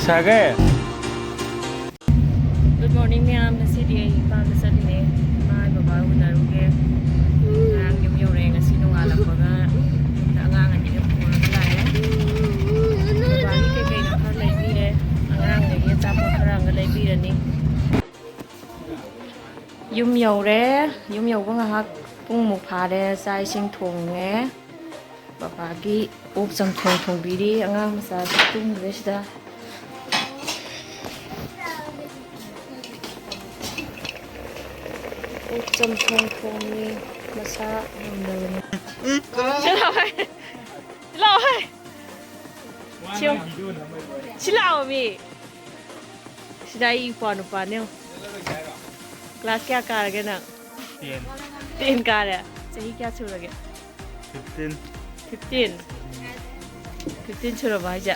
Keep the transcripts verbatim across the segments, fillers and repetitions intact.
ꯆꯥꯒꯦ꯫ Good morning ꯃꯌꯥꯝ, ꯉꯁꯤꯗꯤ ꯑꯩ ꯏꯝꯐꯥꯜꯗ ꯆꯠꯂꯤꯅꯦ, ꯏꯃꯥ ꯕꯕꯥ ꯎꯅꯔꯨꯒꯦ꯫ ꯉꯔꯥꯡ ꯌꯨꯝ ꯌꯧꯔꯛꯑꯦ, ꯉꯁꯤ ꯅꯣꯡꯉꯥꯜꯂꯛꯄꯒ ꯑꯉꯥꯡ ꯑꯅꯤꯒ ꯄꯨꯔꯒ ꯂꯥꯛꯑꯦ꯫ ꯕꯕꯥꯒꯤ ꯀꯩꯀꯩꯅꯣ ꯈꯔ ꯂꯩꯕꯤꯔꯦ, ꯑꯉꯥꯡꯗꯒꯤ ꯑꯆꯥꯄꯣꯠ ꯈꯔ ꯑꯃꯒ ꯂꯩꯕꯤꯔꯅꯤ꯫ ꯌꯨꯝ ꯌꯧꯔꯦ꯫ ꯌꯨꯝ ꯌꯧꯕ ꯉꯥꯏꯍꯥꯛ ꯄꯨꯡꯃꯨꯛ ꯐꯥꯔꯦ꯫ ꯆꯥꯛ ꯏꯁꯤꯡ ꯊꯣꯡꯉꯦ꯫ ꯕꯕꯥꯒꯤ ꯑꯣꯛ ꯆꯝꯊꯣꯡ ꯊꯣꯡꯕꯤꯔꯤ꯫ ꯑꯉꯥꯡ ꯃꯆꯥꯁꯨ ꯇꯨꯝꯈ꯭ꯔꯦ ꯁꯤꯗ꯫ ꯑꯣꯛ ꯆꯝꯊꯣꯡ ꯊꯣꯡꯉꯤ꯫ ꯃꯁꯥ ꯉꯝꯗꯕꯅꯤ꯫ ꯁꯤ ꯂꯥꯛꯑꯣ ꯍꯦ꯫ ꯁꯤ ꯂꯥꯛꯑꯣ꯫ ꯁꯤ ꯂꯥꯛꯑꯣ ꯃꯤ꯫ ꯁꯤꯗ ꯑꯩ ꯏꯄ꯭ꯋꯥ ꯅꯨꯄꯥꯅꯦ ꯌꯦꯡꯉꯣ꯫ Class ꯀꯌꯥ ꯀꯥꯔꯒꯦ ꯅꯪ? Ten꯫ Ten ꯀꯥꯔꯦ? ꯆꯍꯤ ꯀꯌꯥ ꯁꯨꯔꯒꯦ? Fifteen꯫ Fifteen? Fifteen ꯁꯨꯔꯕꯣ ꯍꯥꯏꯁꯦ?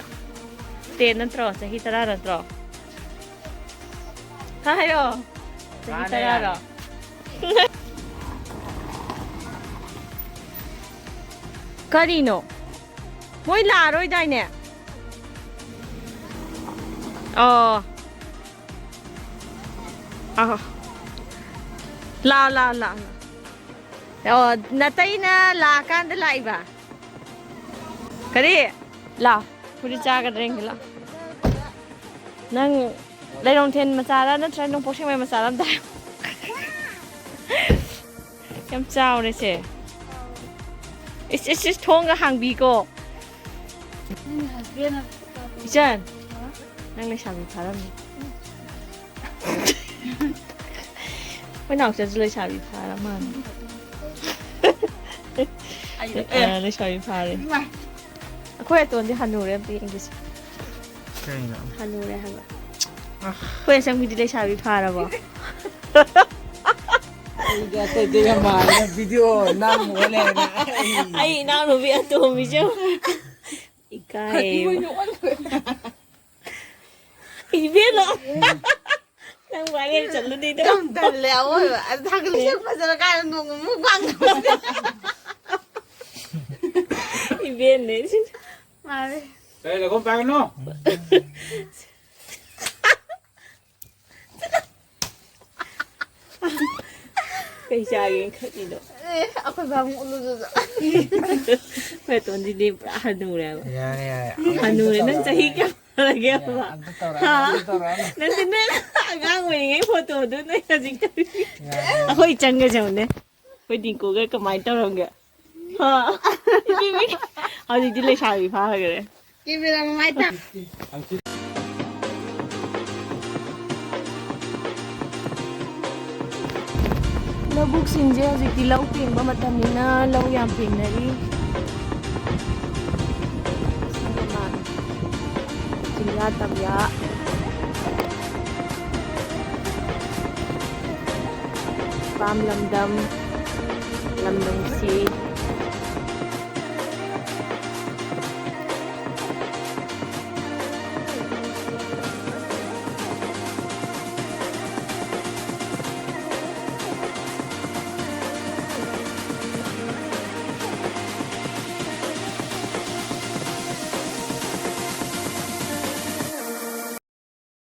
Ten ꯅꯠꯇ꯭ꯔꯣ? ꯆꯍꯤ ꯇꯔꯥ ꯅꯠꯇ꯭ꯔꯣ? ꯍꯥꯏꯌꯣ꯫ ꯆꯍꯤ ꯃꯥꯅꯦ, ꯇꯔꯥꯔꯣ? ꯌꯥꯅꯤ꯫ ꯀꯔꯤꯅꯣ? ꯃꯣꯏ ꯂꯥꯛꯑꯔꯣꯏꯗꯥꯏꯅꯦ? ꯑꯣ꯫ ꯑ꯫ ꯂꯥꯛꯑꯣ, ꯂꯥꯛꯑꯣ, ꯂꯥꯛꯑꯣ꯫ ꯑꯣ, ꯅꯇꯩꯅ ꯂꯥꯛꯑꯀꯥꯟꯗ ꯂꯥꯛꯏꯕ? ꯀꯔꯤ? ꯂꯥꯛꯑꯣ꯫ ꯐꯨꯔꯤꯠ ꯆꯥꯒꯗ꯭ꯔꯥ ꯌꯦꯡꯒꯦ ꯂꯥꯛꯑꯣ꯫ ꯅꯪ ꯂꯩꯔꯣꯡꯊꯦꯟ ꯃꯆꯥꯔꯥ ꯅꯠꯇ꯭ꯔꯒ ꯅꯣꯡꯄꯣꯛ ꯁꯦꯛꯃꯥꯏ ꯃꯆꯥꯔꯥ ꯑꯝꯇ ꯍꯥꯏꯌꯨ꯫ ꯌꯥꯝ ꯆꯥꯎꯔꯦ ꯁꯦ꯫ ꯏꯁ, ꯏꯁ, ꯏꯁ, ꯊꯣꯡꯒ ꯍꯥꯡꯕꯤꯀꯣ꯫ ꯅꯪꯒꯤ husband ꯅ ꯏꯆꯟ, ꯅꯪ ꯂꯩꯁꯥꯕꯤ ꯐꯥꯔꯝꯃꯤ꯫ ꯑꯩꯈꯣꯏ ꯅꯥꯎꯆꯥꯁꯨ ꯂꯩꯁꯥꯕꯤ ꯐꯥꯔ ꯃꯥꯜꯂꯦ꯫ ꯑꯩ, ꯑ, ꯑꯦ꯫ ꯂꯩꯁꯥꯕꯤ ꯐꯥꯔꯦ꯫ ꯏꯃꯥ꯫ ꯑꯩꯈꯣꯏ ꯑꯇꯣꯟꯗꯤ ꯍꯅꯨꯔꯦ, ꯑꯝꯇ ꯌꯦꯡꯒꯦꯁꯦ꯫ ꯀꯩꯅꯣ? ꯍꯅꯨꯔꯦ ꯍꯥꯏꯕ꯫ ꯑ꯫ ꯑꯩꯈꯣꯏ ꯑꯁꯪꯕꯤꯗꯤ ꯂꯩꯁꯥꯕꯤ ꯐꯥꯔꯕꯣ? ꯑꯩꯗꯤ ꯑꯇꯩ ꯑꯇꯩ ꯌꯥꯝ ꯃꯥꯜꯂꯦ, video ꯅꯝꯃꯒ ꯂꯩꯔꯦ꯫ ꯑꯩ ꯑꯩ ꯏꯅꯥꯎꯅꯨꯄꯤ ꯑꯇꯣꯝꯕꯤꯁꯦ ꯏꯀꯥꯏꯌꯦꯕ꯫ ꯏꯕꯦꯝꯃ꯫ ꯅꯪ viral ꯆꯠꯂꯅꯤꯗꯣ꯫ ꯌꯥꯝ ꯇꯜꯂꯦ ꯑꯑꯣꯏꯕ꯫ ꯑꯁ, ꯊꯥꯒꯠꯂꯤꯁꯦ ꯐꯖꯔ ꯀꯥꯟꯗ ꯅꯣꯡꯃ mukbang ꯇꯧꯁꯦ꯫ ꯏꯕꯦꯟꯅꯦ ꯁꯤ꯫ ꯃꯥꯅꯦ꯫ ꯀꯩ ꯂꯩꯈꯣꯝ ꯄꯥꯏꯒꯅꯣ? ꯀꯩ ꯆꯥꯒꯦꯅ ꯈꯜꯂꯤꯅꯣ? ꯑꯦ, ꯑꯩꯈꯣꯏ ꯕꯥꯃꯨꯛ ꯎꯠꯂꯨꯗꯨꯗ꯫ ꯑꯩꯈꯣꯏ ꯑꯇꯣꯟꯁꯤꯗꯤ ꯄꯨꯔꯥ ꯍꯅꯨꯔꯦꯕ꯫ ꯌꯥꯔꯦ ꯌꯥꯔꯦ꯫ ꯍꯅꯨꯔꯦ꯫ ꯅꯪ ꯆꯍꯤ ꯀꯌꯥ ꯐꯥꯔꯒꯦꯕ? ꯑꯝꯇ ꯇꯧꯔꯛꯑꯅꯨ, ꯍꯥ? ꯑꯝꯇ ꯇꯧꯔꯛꯑꯅꯨ꯫ ꯅꯠꯇꯦ, ꯅꯪ ꯑꯉꯥꯡ ꯑꯣꯏꯔꯤꯉꯩ ꯐꯣꯇꯣꯗꯨ ꯅꯣꯏ ꯍꯧꯖꯤꯛ ꯇꯧꯔꯤ꯫ ꯌꯥꯔꯦ꯫ ꯑꯩꯈꯣꯏ ꯆꯪꯒ ꯆꯪꯉꯨꯅꯦ꯫ ꯑꯩꯈꯣꯏ ꯗꯤꯡꯀꯨꯒ ꯀꯃꯥꯏꯅ ꯇꯧꯔꯝꯒꯦ? ꯍꯥ? ꯍꯧꯖꯤꯛꯇꯤ ꯂꯩꯁꯥꯕꯤ ꯐꯥꯈ꯭ꯔꯦ꯫ ꯀꯦꯃꯦꯔꯥ ꯃꯃꯥꯏ ꯇꯥ꯫ ꯂꯧꯕꯨꯛꯁꯤꯡꯁꯦ ꯍꯧꯖꯤꯛꯇꯤ ꯂꯧ ꯄꯦꯡꯕ ꯃꯇꯝꯅꯤꯅ ꯂꯧ ꯌꯥꯝ ꯄꯦꯡꯅꯔꯤ꯫ ꯆꯤꯡꯌꯥ ꯇꯝꯌꯥ꯫ ꯄꯥꯝ ꯂꯝꯗꯝ, ꯂꯝꯗꯝꯁꯤ꯫